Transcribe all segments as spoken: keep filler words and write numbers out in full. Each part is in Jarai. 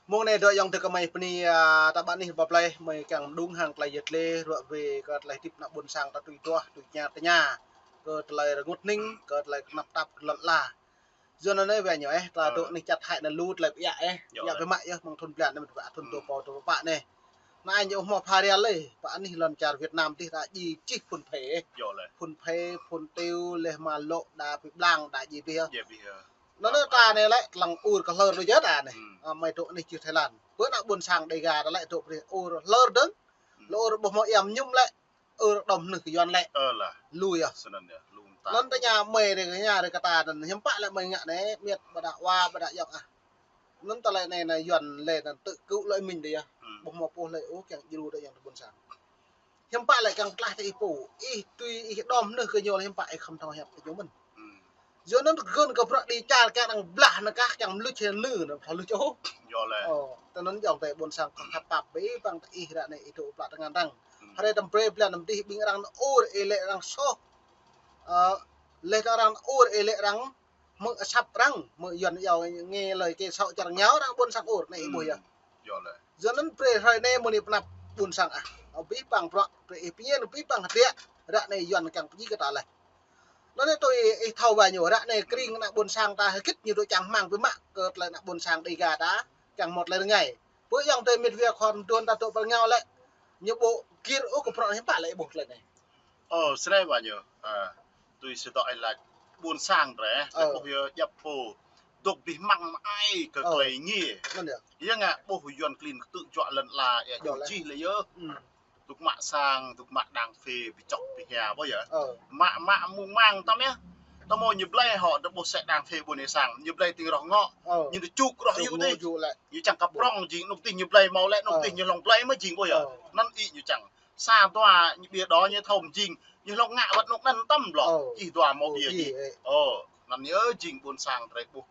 Mông anai dŏ ayŏng adơi gơmơi bơni, a, ta ƀă anih ƀă blai, mơi kiăng mơđung hăng tơlơi yơh tơlơi, ruă wai kơ tơlơi hơdip ană ƀôn sang ta tui tuah, tui tơña tơña, kơ tơlơi rơngot hning, kơ tơlơi kơnăp tap lŏn ala. Yua anŭn anai wai ñu ĕh, ta dŏ anih čăt hai anŭn lu tơlơi pơiă ĕh, pơiă pơmă yơh, mơ̆ng thun blan anŭn mơ̆n pơpă thun dua rơbâo dua pluh pă anai. Anai ñu hmâo pha real lĕ, pă anih lŏn čar Việt Nam tih ta ji čih phun phe ĕh. Phun phe, phun tiu, leh ma lŏ đa pơblang đa ji pih yơh. Anŭn anai ta anai lĕ, tơlăng ur kơ hlơr lu jơh ta anai. A, mơi dŏ anih čih Thái Lan. Pơ ană ƀôn sang Đêga ta lĕ dŏ brơi ur hlơr dơ̆ng. Lŏ ur ƀuh mơ̆ iăm ñum lĕ, ur đom nưh kơ Yuan lĕ. Lu yơh. Anŭn tơña mơi rơi kơ ña rơi kơ ta anŭn hiư̆m pă lĕ mơi ngă anai, miĕt ƀă đă wa ƀă đă yŏng ah. Anŭn tơlơi anai anai Yuan lĕ anŭn tơkŭ lơi mĭn dih yơh. Ƀuh mơ̆ pô lĕ ôh kiăng djru dih ayŏng adơi ƀôn sang. Hiư̆m pă lĕ kiăng tlaih tơ ih pô, ih tui ih đom nưh kơ ñu lĕ hiư̆m pă ih khŏm thâo hiăp kơ ñu mơ̆n. Yua anŭn gơ̆n kơ bruă đĭ čar kiăng arăng blah anŭn kah kiăng mơluč hĭ nư anŭn thâo luč ôh. Ơ, tơ anŭn ayŏng adơi ƀôn sang khŏm khăp pap bĕ păng tơ ih ră anai ih dŏ plă tơngan arăng. Hrơi tơm brơi blan tơm dih ƀing arăng ur ih lĕ arăng soh. Ơ, leh tơ arăng ur ih lĕ arăng mơ̆ asăp arăng, mơ̆ Yuan yua nghe lời kẻ xấu čar ñu arăng ƀôn sang ur anai ih ƀuh yơh. Yua anŭn brơi hrơi anai mơ̆ anai pơnăp ƀôn sang ah. Ơ, bĕ păng bruă brơi ih pơñen, bĕ păng hơdră, ră anai Yuan kiăng pơjing kơ ta leh. Anŭn anai tui ih thâo wai ñu, ră anai kring ană ƀôn sang ta hơgĕt ñu dŏ čang hmang biă mă kơ tơlơi ană ƀôn sang Đêga ta, kiăng hmâo tơlơi rơngai. Pơ ayŏng adơi mĕt wa khua mơduôn ta dŏ pơ rơngiao lĕ, ñu ƀu gir ôh kơ bruă hiư̆m pă lĕ ih ƀuh tơlơi anai. Ơ, srei wai ñu, a, tui sơdŏ ih laĭ ƀôn sang drei, ơ, ƀuh yơh djăp pô, dŏ abih măng mơai kơ tơlơi ngiê. Anŭn yơh. Yơh ngă ƀuh Yuan klin kơtư̆ juă lŏn ala, yơh dŏ čih lĕ yơh. Dŏ mă sang, dŏ mă đang phê, bi čŏk bi hia, ƀuh yơh. Mă, mă mơ̆ng măng tăm yơh. Tơmô ñu blai hŏ, dŏ ƀuh sĕ đang phê ƀôn sang, ñu blai ting roh ngŏ. Ñu dŏ čuk roh yŭ dih. Ñu čang kơ prŏng jing, anŭn tih ñu blai hmâo lĕ, anŭn tih ñu hlŏng blai mơ̆ jing, ƀuh yơh. Anŭn ih ñu čang. Sa dua ñu ƀiă dŏ ñu thâo mơjing, ñu hlŏng ngă wơ̆t anŭn anŭn tăm blŏ. Ih dua hmâo ƀiă jing. Ơ, anŭn yơh jing ƀôn sang drei ƀuh.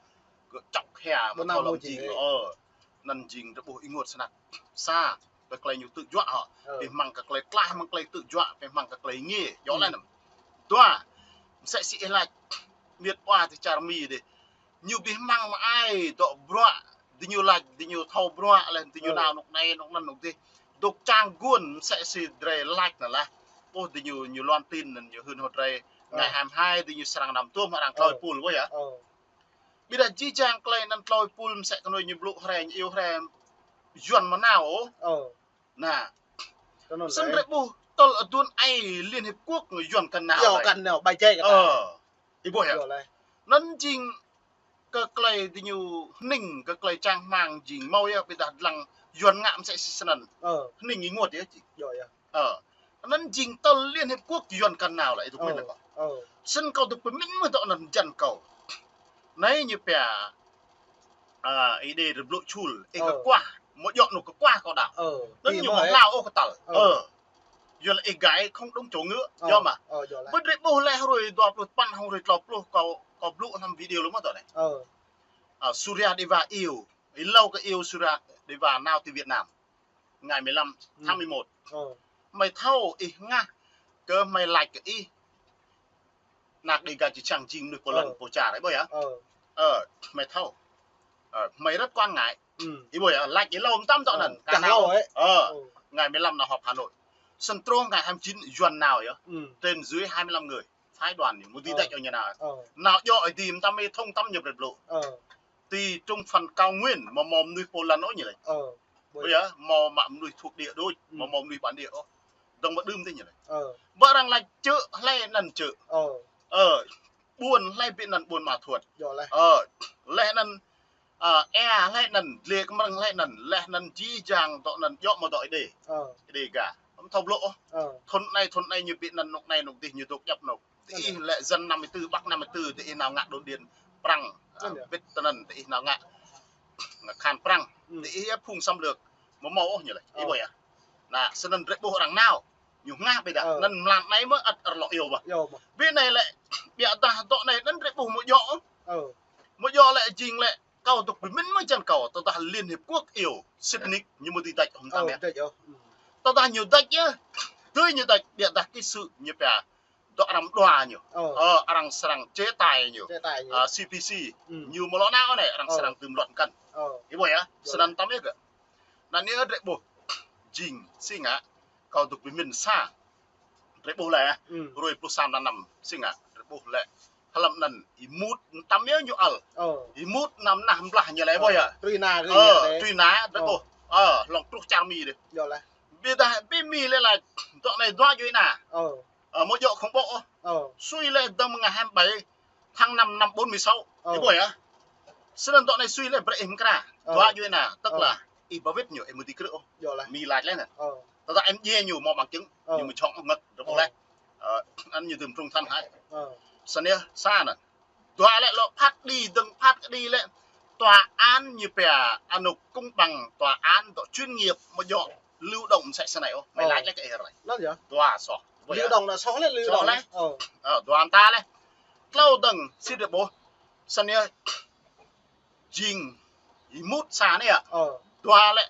Kơ čŏk hia mơ̆ thâo lŏm jing. Ơ, anŭn jing drei ƀuh ih ngŏt snăk. Sa, kơ tơlơi ñu kơtư̆ juă hŏ. Abih măng kơ tơlơi tlaih mơ̆ng tơlơi kơtư̆ juă, abih măng kơ tơlơi ngiê. Yơh lĕ anŭn. Dua, mơsĕ si ih laĭ, miĕt wa tơ čar Mi dih. Ñu abih măng mơai dŏ bruă, diñu laĭ, diñu thâo bruă, leh diñu nao anŭn anai, anŭn anŭn anŭn dih. Dŏ čang guôn, mơsĕ si drei laĭ anŭn lah. Ƀuh diñu ñu lŏn tin anŭn ñu hưn hŏ drei. Ngày hai mươi hai diñu srăng năm tuôm arăng tlôi pul ƀuh yơh. Ƀiădah jih jang tơlơi anŭn tlôi pul mơsĕ kơnuih ñu blŭ hrĕ, ñu iâu hrĕ Yuan mơ̆ nao ôh. Anŭn. Snăn drei ƀuh tơl aduôn ai Liên Hiệp Quốc ngă Yuan kăn nao. Ih ƀuh yơh. Anŭn jing kơ tơlơi diñu hning, kơ tơlơi čang hmang jing hmâo yơh ƀiădah lăng Yuan ngă mơsĕ si snăn. Hning ih ngŏt yơh jing. Ơ, anŭn jing tơl Liên Hiệp Quốc Yuan kăn nao lĕ ih dŏ pơmĭn kơ. Snăn kâo dŏ pơmĭn mơ̆ dŏ anŭn jăn kâo. Anai ñu pia, a, ih đe rơblŭ čul, ih kơkuah, mơ̆ djŏ anŭn kơkuah kâo đăo. Anŭn ñu mơ̆ hlao ôh kơ tơl. Ơ. Yua lĕ ih gai không đúng chỗ ngựa, yơh mơ̆. Ƀu drei ƀuh leh hruê dua pluh tơpăn hŏng hruê tlâo pluh kâo, kâo blŭ hlăm video lu mơ̆ dŏ anai. A, Surya Deva iâu, ih hlâo kơ iâu Surya Deva nao ti Việt Nam. Ngày mười lăm tháng mười một. Mơi thâo ih ngă kơ mơi laĭ kơ ih. Ană Đêga či čang jing mơnuih pô lŏn pô čar, ih ƀuh yơh. Ơ, mơi thâo. Ơ, mơi rất quan ngại. Ih ƀuh yơh, laĭ ih hlâo mơtam dŏ anŭn. Ơ, ngày mười lăm nao họp Hà Nội. Snăn truh ngày hai mươi chín Yuan nao yơh. Trên dưới hai mươi lăm người. Phái đoàn ñu, mơ̆ dưi đač ôh ñu nao. Nao djŏ ih dưi mơtam ih thông tăm ñu brơi blŭ. Ti trung phần cao nguyên, mơ̆ mơ̆ mơnuih pô lăn ôh ñu laĭ. Ơ, ƀuh yơh, mơ̆ mă mơnuih thuộc địa đôč, mơ̆ mơ̆ mơnuih bản địa ôh. Dŏng mơ̆ đưm dih ñu laĭ. Ƀă arăng laĭ čư̆ hlơi anŭn čư̆. Ơ, ƀuôn hlơi ƀĭ anŭn Buôn Ma Thuột. Ơ, leh anŭn, a, ê hlơi anŭn, dlê kơmrơ̆ng hlơi anŭn, leh anŭn jih jang dŏ anŭn djŏ mơ̆ dŏ Êđê. Êđêga. Mơ̆ thâo blŭ ôh. Thŭn anai, thŭn anai ñu ƀĭ anŭn anŭn anai anŭn dih ñu dŏ djăp anŭn. Diih lĕ dân năm mươi tư, Bắc năm mươi tư, diih nao ngă đồn điền Prăng, a, wĭt tơ anŭn diih nao ngă, ngă khan Prăng. Diih yơh phung xâm lược, mơ̆ hmâo ôh ñu laĭ. Ih ƀuh yơh. Anŭn, snăn drei ƀuh arăng nao, ñu hngah ƀiădah, anŭn mlan anai mơ̆ ăt arăng lŏ iâu ƀă. Ƀiădah dŏ anai anŭn drei ƀuh mơ̆ djŏ. Mơ̆ djŏ lĕ jing lĕ, kâo dŏ pơmĭn mơ̆ jăn kâo, tơdah Liên Hiệp Quốc iâu, sĭt nik ñu mơ̆ dưi đač ôh mơtam yơh. Tơdah ñu đač yơh, dưi ñu đač, ƀiădah kơ sự ñu pia dŏ arăng mơdua ñu. Ơ. Ơ, arăng srăng chế tài ñu. Chế tài ñu. Ơ, C P C. Ư. Ñu mơ̆ lŏ nao anai, arăng srăng tơm luăt kăn. Ơ. Ih ƀuh yơh, snăn tăm yơh kơ. Anăn yơh drei ƀuh. Jing, si ngă. Kâo dŏ pơmĭn sa. Drei ƀuh lĕ. Ư. Hruê pluh sa mlan năm, si ngă. Drei ƀuh lĕ. Hlăm anăn, ih mŭt, tăm yơh ñu ăl. Ơ. Ih mŭt năm nah mblah ñu lĕ, ƀuh yơh. Truy nã, truy nã, drei ƀuh. Ơ, hlŏng truh čar Mi dih. Yơh lĕ. Ƀiădah, ƀing Mi lĕ lač, dŏ anai dua djuai ana. Ơ. Ơ, mơ̆ djơ̆ khủng bố ôh. Ơ. Sui lĕ dơ̆ng mơ̆ng ngày hai mươi bảy tháng năm năm bốn mươi sáu. Ơ. Ih ƀuh yơh. Snăn dŏ anai sui lĕ brơi ih mkra. Ơ. Dua djuai ana, tức là ih ƀu wĭt ñu, ih mơ̆ dưi krư̆ ôh. Yơh lĕ. Mi lač lĕ anăn. Ơ. Tơdah em djiê ñu mâo bằng chứng, ơ, ñu mơ̆ jhŏng ngăk, drei ƀuh lĕ. Ơ, anăn ñu dưm trung thân hai. Ơ. Snăn yơh, sa anăn. Dua lĕ lŏ phat kđi, dơ̆ng phat kđi lĕ. Tòa án ñu pia anŭn công bằng, tòa án dŏ chuyên nghiệp mơ̆ djơ̆. Lưu động msĕ snei ôh. Mơi lač lĕ kơ ih rai. Anăn yơh. Dua soh. Ƀuh yơh. Lưu động anăn soh lĕ, lưu động. Soh lĕ. Ơ. Ơ, dua mta lĕ. Tlâo dơ̆ng, si drei ƀuh. Snăn yơh. Jing, ih mŭt sa anai yơh. Ơ. Dua lĕ.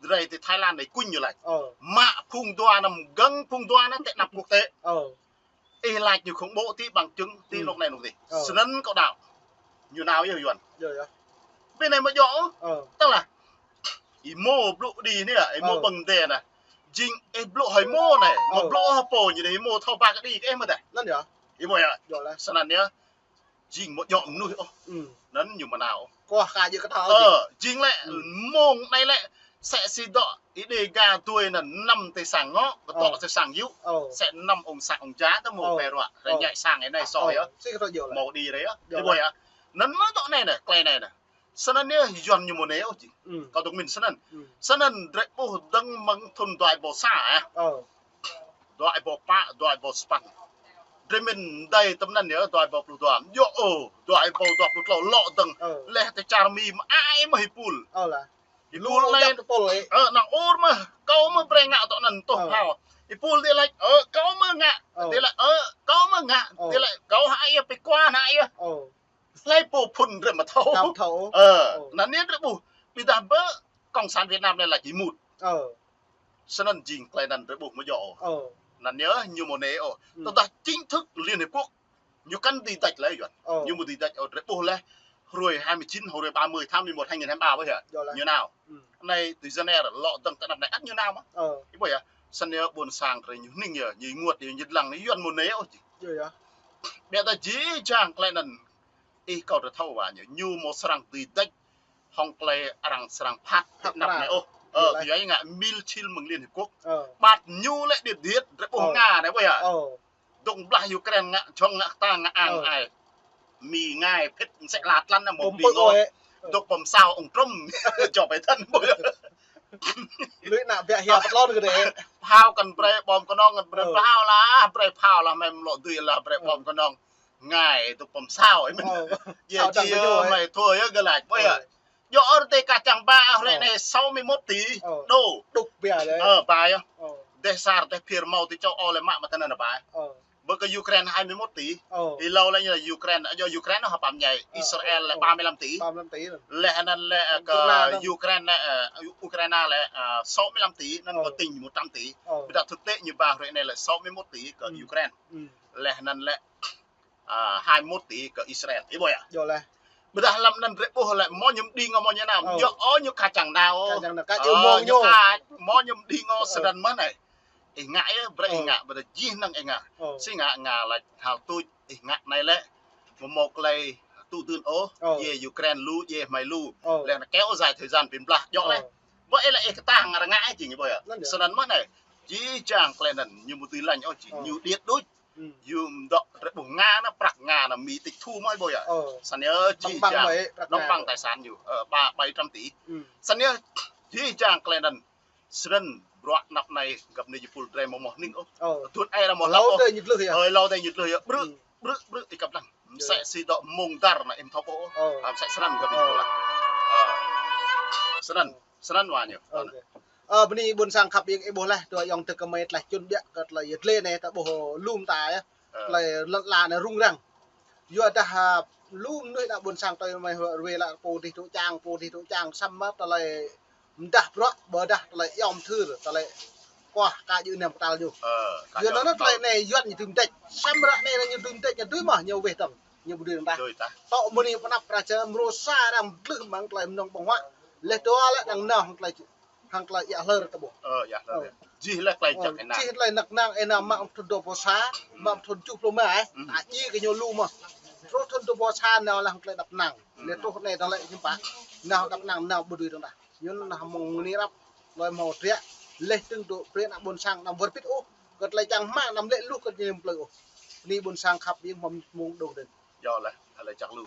Drei ti Thái Lan anai kuñ ñu lač. Ơ. Mă phung dua anăn gơ̆ng phung dua anăn ti anăp quốc tế. Ơ. Ih lač ñu khủng bố ti bằng chứng ti anŭn anai anŭn dih. Ơ. Snăn kâo đăo. Ñu nao yơh Yuăn. Yơh, yơh. Ƀing anai mơ̆ djơ̆. Ơ. Tức là. Ih mơ̆ blŭ kđi anai, ih mơ̆ ƀơ̆ng dê anai. Jing ih blŭ hơi mơ̆ anai. Mơ̆ blŭ hơi pô ñu anai, ih mơ̆ thâo ba kđi kơ ih mơ̆ dih. Anăn yơh. Ih ƀuh yơh. Yơh lĕ. Snăn yơh. Jing mơ̆ djơ̆ mnuih ôh. Ư. Anăn ñu mơ̆ nao. Kơ ha jing kơ thâo. Ơ, jing lĕ, mơ̆ng anai lĕ, msĕ si dŏ, ih đe ga tui anăn năm ti sang ngŏ, kơ tŏ ti sang yŭ. Ơ. Msĕ năm ông sang ông già tơ mơ̆ pơruă. Ơ. Ră anai sang anai soh yơh. Ơ. Si kơ thâo yơh lĕ. Mâo kđi ră yơh. Yơh lĕ. Ih ƀuh yơh. Anăn mơ̆ dŏ anai anai, klei anai anai. Snăn yơh Yuăn ñu mơ̆ anai ôh jing. Ư. Kâo dŏ pơmĭn snăn. Ư. Snăn drei ƀuh dơ̆ng mơ̆ng thŭn dua êbâo sa, ơ. Ơ. Dua êbâo pă, dua êbâo sapăn. Drei mĭn dai tơm anăn yơh, dua êbâo pluh dua. Yơh ơ, dua êbâo dua pluh tlâo lŏ dơ̆ng. Ơ. Leh ti čar Mi mơai mơh ih pul. Ơ lĕ. Ih pul leh. Ơ, năng ur mơh, kâo mơh brei ngă dŏ anăn tuh phao. Ih pul dih lač, ơ, kâo mơh ngă. Ơ. Dih lač, ơ, kâo mơh ngă. Ơ. Dih lač, kâo hă yơh, pơkua hă yơh. Ơ. Hlei pô phŭn drei mơ̆ thâo. Kăm thâo. Ơ, anăn anai drei ƀuh. Ƀiădah ƀơ Cộng sản Việt Nam anai lač ih mŭt. Ơ. Snăn jing klei anăn drei ƀuh mơ̆ djơ̆. Ơ. Anăn yơh ñu mơ̆ anai ôh. Ư. Tơdah chính thức Liên Hiệp Quốc. Ñu kăn dưi dăč lĕ Yuăn. Ơ. Ñu mơ̆ dưi dăč ôh drei ƀuh leh. Hruê hai mươi chín, hruê ba mươi tháng mười một hai nghìn hai mươi ba ƀuh yơh. Yơh lĕ. Ñu nao. Ư. Anai ti Geneva lŏ dơ̆ng ti anăp anai ăt ñu nao mơ̆. Ơ. Ih ƀuh yơh. Snăn yơh ƀuôn sang drei ñu hning yơh, ñu ênguôt yơh, ñu lăng yơh Yuăn mơ̆ anai ôh. Yơh yơh. Ƀiădah jih jang klei anăn. Ih kâo drei thâo wa ñu, ñu mâo srăng dưi dăč hŏng klei arăng srăng phat. Phat anăp anai ôh. Ơ, yơh lĕ. Yua ngă mil čhil mơ̆ng Liên Hiệp Quốc. Ơ. Ƀăt ñu lĕ điêt điêt, drei ƀuh ngă anai ƀuh yơh. Ơ. Dŏ blah Ukraine ngă, jhŏng ngă ta ngă ang ai. Mi ngai phĭt msĕ la tlăn anăn mơ̆ pơm pơ̆ ôh. Dŏ pơm sao ông Trump. Joe Biden ƀuh yơh. Lui ană biă hia pơtlon kơ dih. Phao kăn brei bom kơnong kăn brei phao lah, brei phao lah, mơ̆ lŏ dưi lah brei bom kơnong. Ngai dŏ pơm sao, ih mĭn. Ơ. Yơh, sao čang či yơh, mơi thua yơh gơ̆ lač. Ƀuh yơh. Yơh, ơ, ti kah čang ba, hrơi anai sáu mươi mốt tỷ đô. Đŭk biă lĕ. Ơ, ba yơh. Ơ. Dêh sa dêh phiơr mâo ti châu Âu lĕ mă mă tơ anăn ba. Ơ. Ƀơ kơ Ukraine hai mươi mốt tỷ. Ơ. Ih lâo lĕ ñu lĕ Ukraine, yơh Ukraine ñu hơpăm ñai. Ơ, Israel lĕ ba mươi lăm tỷ. Ba mươi lăm tỷ. Leh anăn lĕ kơ Ukraine lĕ, ơ, Ukraine lĕ, ơ, sáu mươi lăm tỷ, anăn kơ tỉnh một trăm tỷ. Ơ. Ƀiădah thực tế ñu ba hrơi anai lĕ sáu mươi mốt tỷ kơ Ukraine. Ư. Leh anăn lĕ à, hai mươi mốt tỷ kơ Israel. Ih ƀuh yơh. Yơh lĕ. Ƀiădah hlăm anăn drei ƀuh lĕ mơ̆ ñu mđing ôh mơ̆ ñu nao. Ơ. Yơh ơ ñu kah čang nao. Kah čang nao, kah či mơ̆ng ñu. Ñu kah mơ̆ ñu mđing ôh. Ơ. Snăn mơ̆ anai. Ih ngă yơh, brei ih ngă, ƀiădah jih năng ih ngă. Ơ. Si ngă ngă lač hal tuč, ih ngă anai lĕ. Mơ̆ mâo klei tŭ dưn ôh, ơ, yơh Ukraine lu, yơh hmei lu. Ơ. Leh anăn kéo dài thời gian ƀĭn blah, yơh lĕ. Ơ. Ƀơ ih lĕ ih kơtang arăng ngă ih jing ih ƀuh yơh. Anăn yơh. Snăn mơ̆ anai. Jih jang klei anăn ñu mơ̆ dưi lañ ôh jing. Ơ. Ñu điêt đuč. Ư. Yua mơ̆ dŏ drei ƀuh Nga anăn prăk Nga anăn Mi tĭk thu mơ̆ ih ƀuh yơh. Ơ. Snăn yơh jih jang. Nŏng păng mơ̆, prăk Nga. Nŏng păng tài sản ñu, ơ, ba, bảy trăm tỷ. Ư. Snăn yơh jih jang klei anăn. Snăn bruă anăp anai găp anei jih pul drei mơ̆ mâo hning ôh. Ơ. Tui anei arăng mâo lăp ôh. Hlâo dih ñu dlưh yơh. Ơ, hlâo dih ñu dlưh yơh. Ƀrư̆, ƀrư̆, ƀrư̆, ih kăp lăng. Msĕ si dŏ mơ̆ng dar anăn ih thâo ôh. Ơ. Msĕ snăn găp anei jih pul lah. Ơ. Snăn, snăn wa ñu. Ơ. Ơ, bơni ƀuôn sang khăp ƀing ih ƀuh leh, tui ayŏng tơkơ mơi tlaih čun biă kơ tơlơi yơh dleh anai ta ƀuh lu mta yơh. Ơ. Tơlơi lŏn ala anai rŭng răng. Yua dah, a, lu mnuih ană ƀuôn sang tui mơi ruai lă pô dih tŭ čang, pô dih tŭ čang, samơ̆ tơlơi mdah bruă, ƀôdah tơlơi yom thưr, tơlơi Kuah ka jư nem ktal ñu. Ơ, ka Yua jư anŭn nem tơlơi ktal. Anai Yuan ñu tui mơdĕč. Samơ̆ ră anai ñu tui mơdĕč, ñu tui mơ̆, ñu weh tơ̆ng. Ñu ƀu dưi tơ̆ng tah. Dưi tah. Tŏ mơni pơnăp pră čơ mrô sa arăng mtlưh mơ̆ng tơlơi mơnơ̆ng ƀơ̆ng huă. Laih dua lĕ đang nao hăng tơlơi, hăng tơlơi ia hlơr tơƀuh. Ơ, ia hlơr. Ơ. Jih lĕ tơlơi Ơ, čăk ena. Jih tơlơi năk năng ena mă thun dua bosa, mă thun tơjuh pluh ma, eh. Ta ji kơ ñu lu mơ̆. Truh thun dua bosa nao lĕ hăng tơlơi đăp năng. Laih truh anai dong lĕ hiư̆m pă. Nao đăp năng nao ƀu dưi dong đah. Ñu nao mơ̆ng mơni răp. Lơi mơ̆ triă. Laih tơ̆ng dŏ brơi ană ƀôn sang năm wơr bĭt ôh. Kơ tơlơi čang hmang năm lĕ luh kơ ñu plơi ôh. Bơni ƀôn sang khăp biă mơ̆ng mơ̆ng dong dên. Yơh lĕ, tơlơi čăk lu.